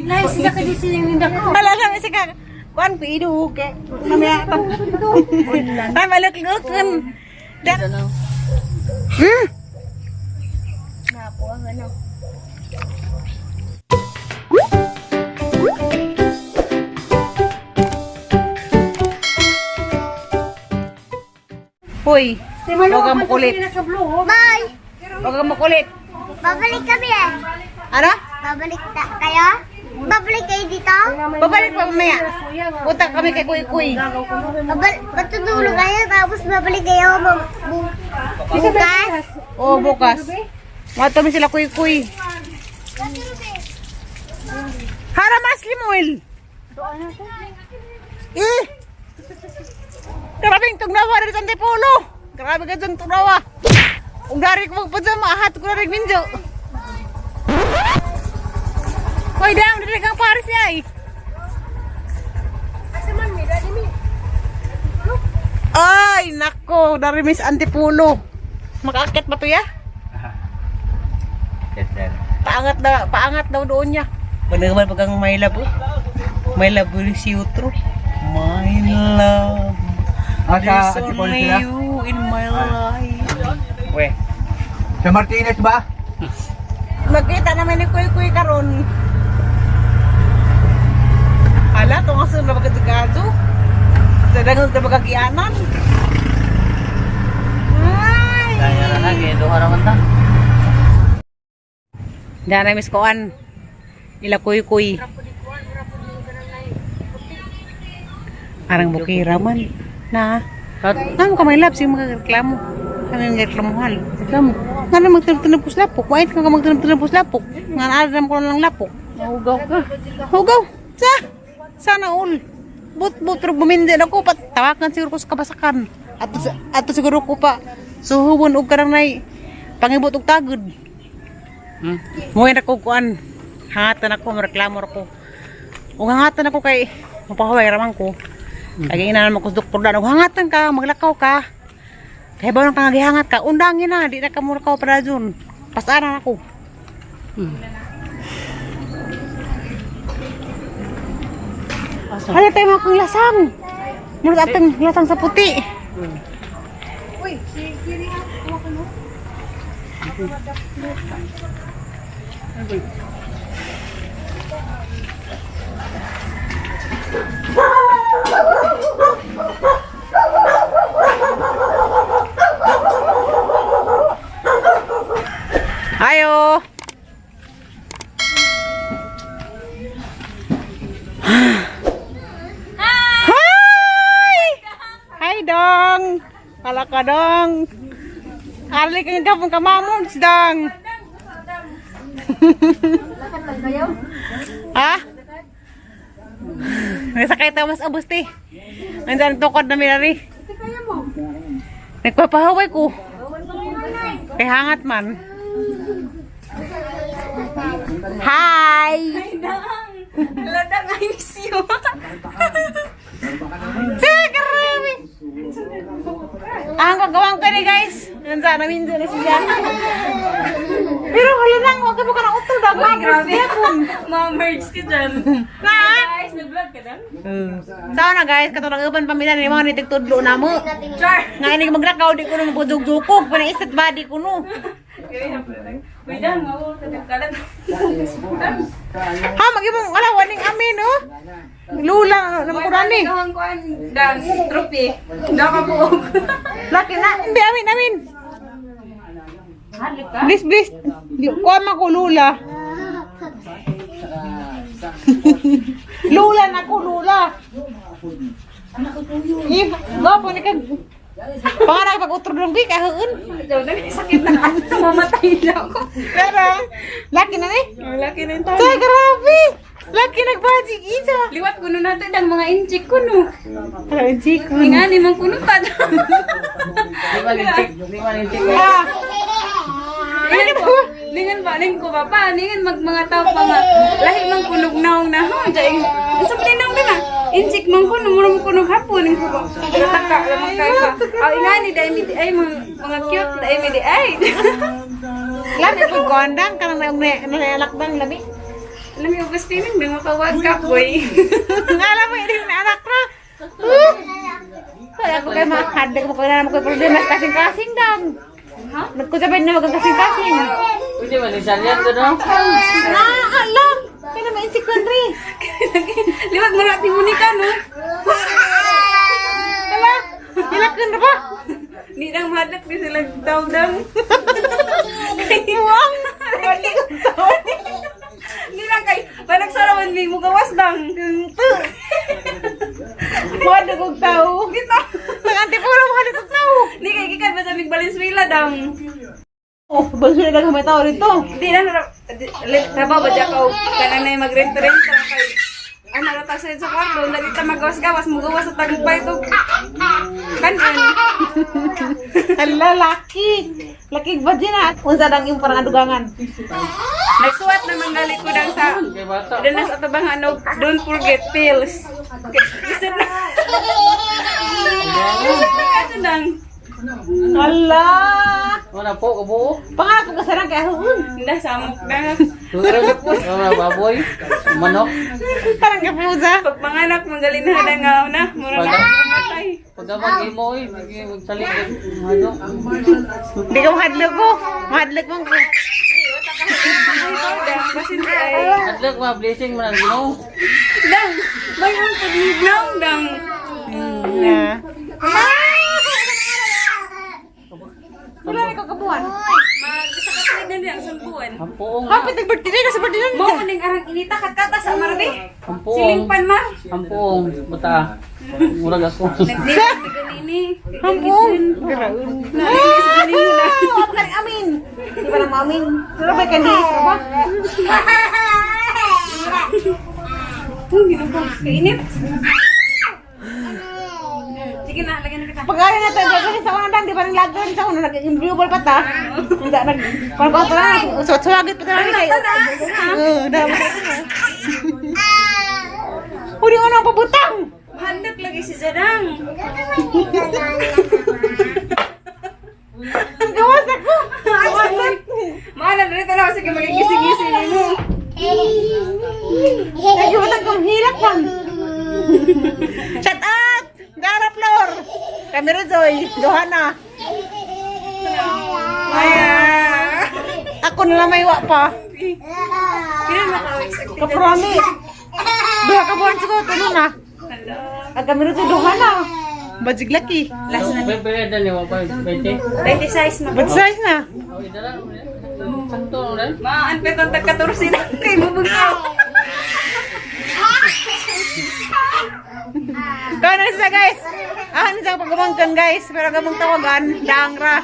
Nice, sa kadisiling ninda ko. Wala lang isa ka. Kuan ko idu ke. Namaya ta. Ay malak lukon. Napo ang ano. Hoy. Huwag kang makulit. Bye! Huwag kang makulit. Babalik kami eh. Ano? Babalik kayo? Babalik kayo dito? Babalik pa mamaya. Punta kami kay Kuy Kuy. Matutulog kayo tapos babalik kayo bukas? Oo, bukas. Matami sila Kuy Kuy. Hara mas limuel. Eh! Grabe yung tugnawa rin sa Antipolo. Grabe ka dyan tugnawa. Kung dari ko magpadama, ahat ko na rin minjo. Hoy, dam, dili kang pares niya eh. Ay, nako, dari Miss Antipolo. Makaakit ba to ya? Yes, sir. Paangat na, paangat daw doon niya. Panaman pag ang my love, oh. My love si Utro. My love. Ah, sa There's Antipolo only sila? you in my life. We. Sa Martinez ba? Magkita naman ni Kuy Kuy karon. Hala, tunga sa na magkadugado. Sa dangal na magagianan. Ay! Kaya na, kaya doon ka naman ta. Dana miss koan. Ila kuy kuy. Parang bukira man. Na. Ano ka may love sing magreklamo. Ano yung reklamuhan? Reklamo. Nga na magtinag-tinag pus lapok. Wait ka magtinag-tinag pus lapok. Nga na alam ko na lang lapok. Hugaw ka. Hugaw. Sa. Sana all. But but pero bumindi na ko pa tawakan siguro ko sa kabasakan. Ato siguro ko pa suhubon og karang nay pangibot og tagod. Muhay na ko kuan. Hangatan ako, mareklamo ako. Ug hangatan ako kay mapahuway raman ko. Kay ina naman ko sa doktor dan. Ug hangatan ka, maglakaw ka. Kay ba ka nga gihangat ka, undangin na, di na ka mulakaw para dun. Pasaran ako. Hala tayo mga kong lasang. Murag atong lasang sa puti. Ayo. Hi! Hi, Dong! Pala ka, Dong! Ali ka nga pong kamamon, Dong! Ha? Nasakay tayo mas abos, ti. Nandiyan ang tukod na minari. Nagpapahaway ko. Kay hangat man. Hi! Ladang, I miss you. Sige, grabe! Ang kagawang ka ni guys. Nandiyan namin dyan na siya. Pero hala lang, huwag ka mo ka ng utol. Dapat grabe. Ma-merge ka dyan. Na! Guys, nag-vlog ka dyan? Sao na guys, katong uban pamilya ni mga nitigtudlo na mo. Char! Nga ini maglakaw di ko no magjugjukog, panaisat body ko no. Wait lang, ako, tatagkalan. Ha, magimong ala waning amin no. Lula na mo ni. Ikaw kuan, dang, trophy. Dang ka buog. Laki na, hindi amin amin. Please, please. Kuha man ko lula. Lula na ko lula. Eh, gapo ni kag Pangarap pag utro dong bi kahuon. Daw na, sakit na. Mamatay na ako. Pero laki na ni. Laki na yung tao. Sa grabe. Laki nagbajig isa. Liwat kuno natin ang mga inchik kuno. Hello, chiko. Nga ni mang kuno pa. Di ba lintik? Ah. Ningan ko, ningan ba ning ko pa pa, ningan mag mga tao pa nga. Lahi mang kunog naong na ho, jay. Unsa man naong na? Inchik man kuno, mura mo kunog hapon ning ko. Pero taka lamang kay pa. Aw ingani dai mi di ay mga cute dai mi di ay. Lami pud ko andang kanang na na alakbang lami. Alam mo, ubos piling na makawag ka, boy. Alam mo, hindi na anak na. Kaya ako kayo makakadlag mo kaya naman ko problema sa kasing-kasing dang. Ha? Nagkusabay na wag ang kasing-kasing. Pwede ba ni Salian to no? Na, alam. Kaya naman insecure. Liwag mo natin muna ka, no? Ala, hilakon na ba? Hindi nang mahadlak di sila tawag. Iwang. Hindi lang kay, panagsarawan may mugawas dang. Mahadlak og tao. Dito. Nag-antipolo, mahadlak og tao. Hindi kay gikan ba sa mig Valenzuela dang. Oh, baso na kami tao dito. Di na na trabaho ba dyan ka kanang na magrent-rent kay ano na ta sa kwarto na dito magawas-gawas mugawas sa tagumpay to kanan. Ala, laki. Laki ba din ah? Unsa dang imong parang adugangan? Nagsuwat naman gali ko dang sa Kay bata. dan sa atabang ano, don't forget pills. Isip na. Isip na nga dang. Ala. Wala po kabuo. Pangako ka sarang kay huun. Hindi samok na. Wala baboy. Manok. Parang kapusa. Pag manganak manggali na na nga na mura na matay. Pag mag-imo eh, magsalig. Ano? Hindi ka mahadlok ko. Mahadlok man ko. Dang basin di ay. Adlak ma blessing man ang Ginoo. Dang may ang pagignaw dang. Na. Wala na kakabuhan. Mag sa katuig na niya ang sambuan. Ampuong. Hapit nag birthday ka sa birthday Mo na. ning arang inita kat kata sa marbi. Ampuong. Siling pan mar. Ampuong buta. Murag ako. Nagdili ganini. Hampong. Nalinis ganini na. Ah, apa ka amin? Di ba lang maamin? Pero ba kandi isa ba? Ang ginoo kainit. Sige na, lagyan na kita. Pag-ari na tayo, gagawin sa unang dang, di ba nang lagawin sa unang nag-improve pa ta? Hindi, nag, parang ko na, suwat-suwagit pa talaga kayo. Oo, dapat. Huli mo nang pabutang! Mahandok lagi si Zadang. Ang gawas ako! Gawas. Maana dito na sige magigising-gising mo. Nagibutang kong hilak man. Shut up! Dara Flor! Camera Joy, Johanna. Maya. Ako na lang may wa pa. Kaya maka-expect. Kaprami. Duha ka buwan siguro, tulo na. Hello. Ang camera Joy, Johanna. Bajig laki. Last na. Pwede na niyo pa 20. 26 na. Bad size na. Oh, idala. Sakto rin. Maan pa itong tag-14 na kay bubugsaw. Kaya na sila guys. Ah, ano sa pagumangkan guys. Pero gamang tawagan, dangra.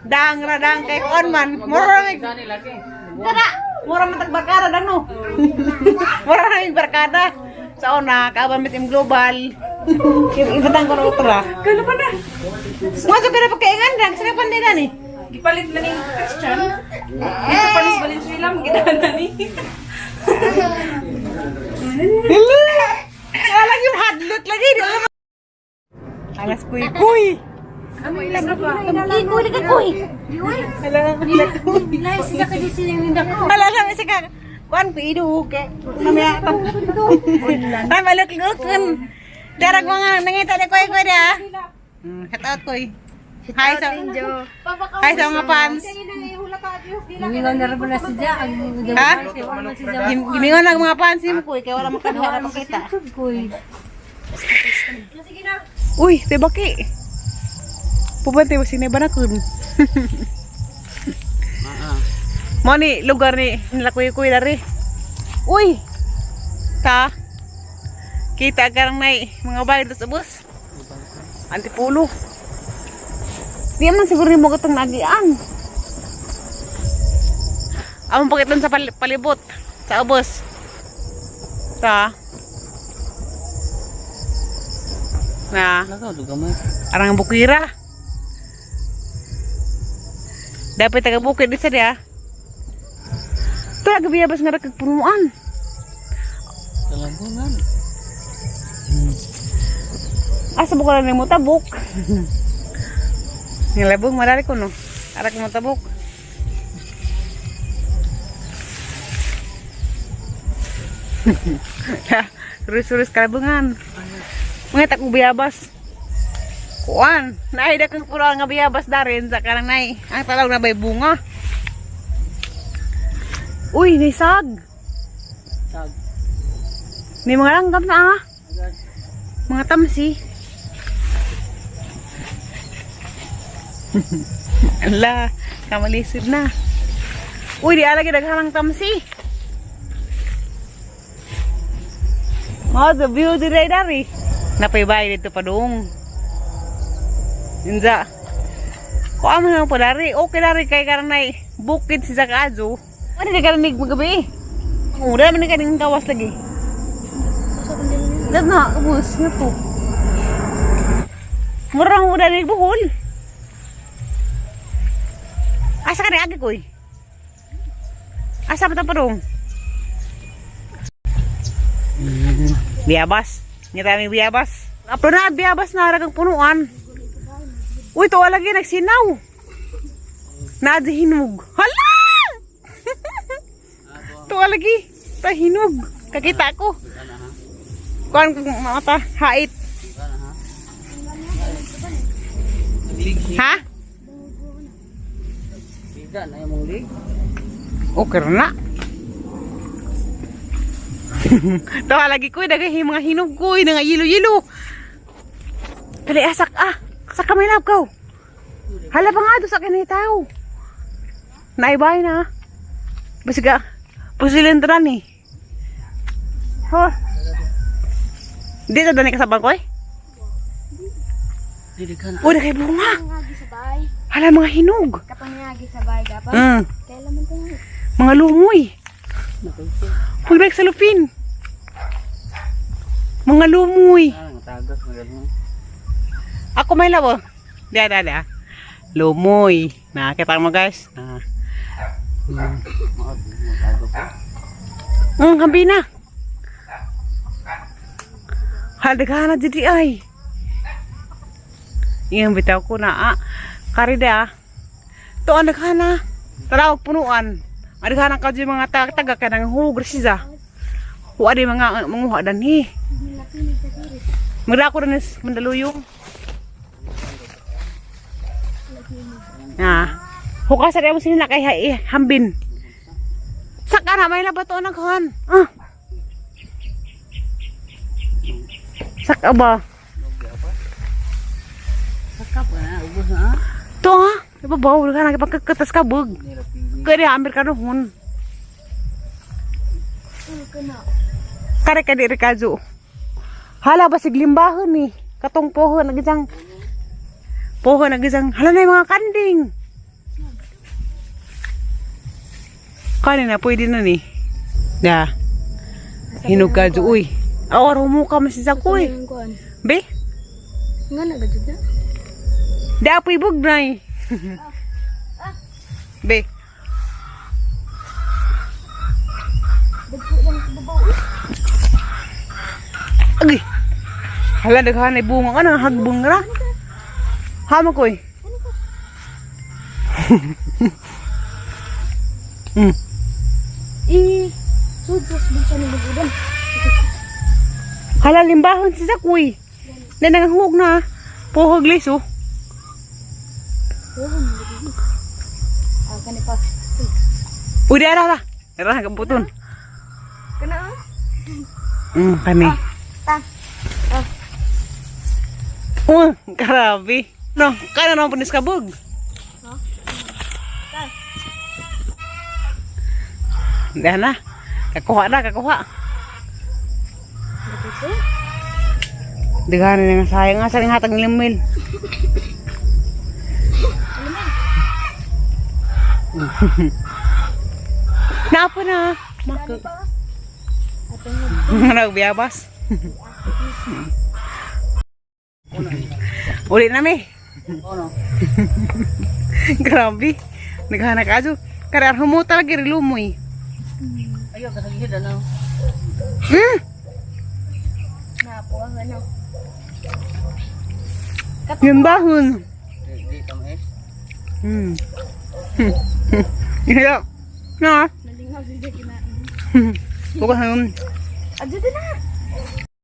Dangra, dang kay on man. Mura mig. Sani laki. Tara! Mura man tagbarkada dang no. Mura na yung barkada. Sa una, kaaban mit im global. Ibutang ko na utra. Kano pa na? Masuk ka na pagkaingan dang. Sino pandina ni? Gipalit na ning Christian. Dito pa sa Valenzuela, magidahan na ni. Hello! Alam yung hadlok lagi. Di ba? Alas kuy kuy. Ano ilan na ba? Kuy kuy kuy. Hala. Hala lang isa ka. Kuan ko idu ke. Namaya pa. Ay maluk luk. Darag mga nangita ni kuy kuy da. Shout out kuy. Hi sa Hi sa mga fans. Ha? Gimingon lang mga fans mo kuy kay wala makadiha na makita. Uy, tebaki. Pupante mo sinay banakon. Mo ni lugar ni nila kuy kuy dari. Uy. Ta. Kita karang nay mga bagay sa bus. Antipulo. Di man siguro nimo katong nagian. Among pakitan sa palibot sa ubos. Ta. Na. Lagaw gamay. Arang bukira. Dapat taga bukid di sa dia. Taga biyabas nga rakag punuan. Kalabungan. Asa bukan na mo tabok. Nilabong marari ko no. Arak mo tabok. Surus-surus kalabungan. Mga takong biyabas. Kuan, naay da kang puro nga biyabas darin sa karang nay. Ang talaw na bay bunga. Uy, nisag. Sag. May mga langgam na ah. Mga tamsi. Ala, kamalisod na. Uy, di alagi daghan ang tamsi. Mao the view dire dari. Napaybay dito pa dong. Inza. Kuha mo naman po dari. Okay dari kay karanay bukid si Zakazo. Ano di karanig magabi? Ura man ni kaning kawas lagi. Dat na, ubus na to. Murang ura ni buhol. Asa ka ni agi koy? Asa pa ta pa dong? Biyabas. Ngita mi biyabas. Apo na biyabas na ragang punuan. Uy, to lagi nagsinaw. Naad hinog. Hala! To lagi. Ta hinog. Kakita ko. Kuan kong mata hait. Ha? Biga na yung mong lig. Okay na. Tawa lagi ko, dagay mga hinog ko, nga yilo-yilo. Dali asak ah, sa kamay lab ko. Hala pa nga do sa kinitaw. Naibay na. Basiga, pusilin ni. Ho. Dito dani ka sa bangkoy? Dili ka na. Uy, dagay bunga. Ngagi sabay. Hala mga hinog. Kapag ngagi sabay dapat. Kailan man tayo. Mga lumoy. Huwag sa lupin. Mga lumoy. Ah, tagas magaling. Ako may labo. Dia, dia, dia. Lumoy. Nakita mo guys. Ah. Hambi na. Haldagana didi ay. Iyang bitaw ko na ah. Karida ah. To ang daghana. Tarawag punuan. Ang daghana ka dyan mga taga ka ng hugur siya. Huwa di mga manguha danhi. Magdako rin is Mandaluyong. Ah. Hukas sa mo sinina kay hambin. Saka na may labato naghan. Ah. Saka ba? Sakap na, ubos na. Ah. To ha? Iba ba? Wala ka pagkakatas ka bug. Kaya Amerikano hun. Kare ka di Ricardo. Hala ba siglimbahon ni? Katong pohon nagisang pohon nagisang hala na yung mga kanding. Kanina pwede na ni. Ya. Hinog ka uy. Awar humuka mas isa ko eh. Be? Nga na gadud na. Da apoy bugnay. Be. Agay. Hala daghan ay bunga ka nang hagbong ra. Hama koy. Eh, sud sa bulsa ni bugudan. Hala limbahon si Zakoy. Na nanghug na. Pohog liso. Ah, kani pa. Uy, di ara ra. Ara gamputon. Kana ah. Kani. Ta. Oh, grabe. No, kana naman punis kabog. Dahan na. Kakuha na, kakuha. Daghan na nga sayang nga sa hatag ni Limil. Naapo na. Maka. Nagbiyabas. Uli na mi. Ano? Grabe. Naghanap ka ajo. Karar humuta lagi rilumoy. Ayaw, kasagihid ano. Na po ang ano. Yung bahon. Di, di tamis. Yeah. Na. Nalingaw si Jackie na. Bukas na yun. Adyo din na.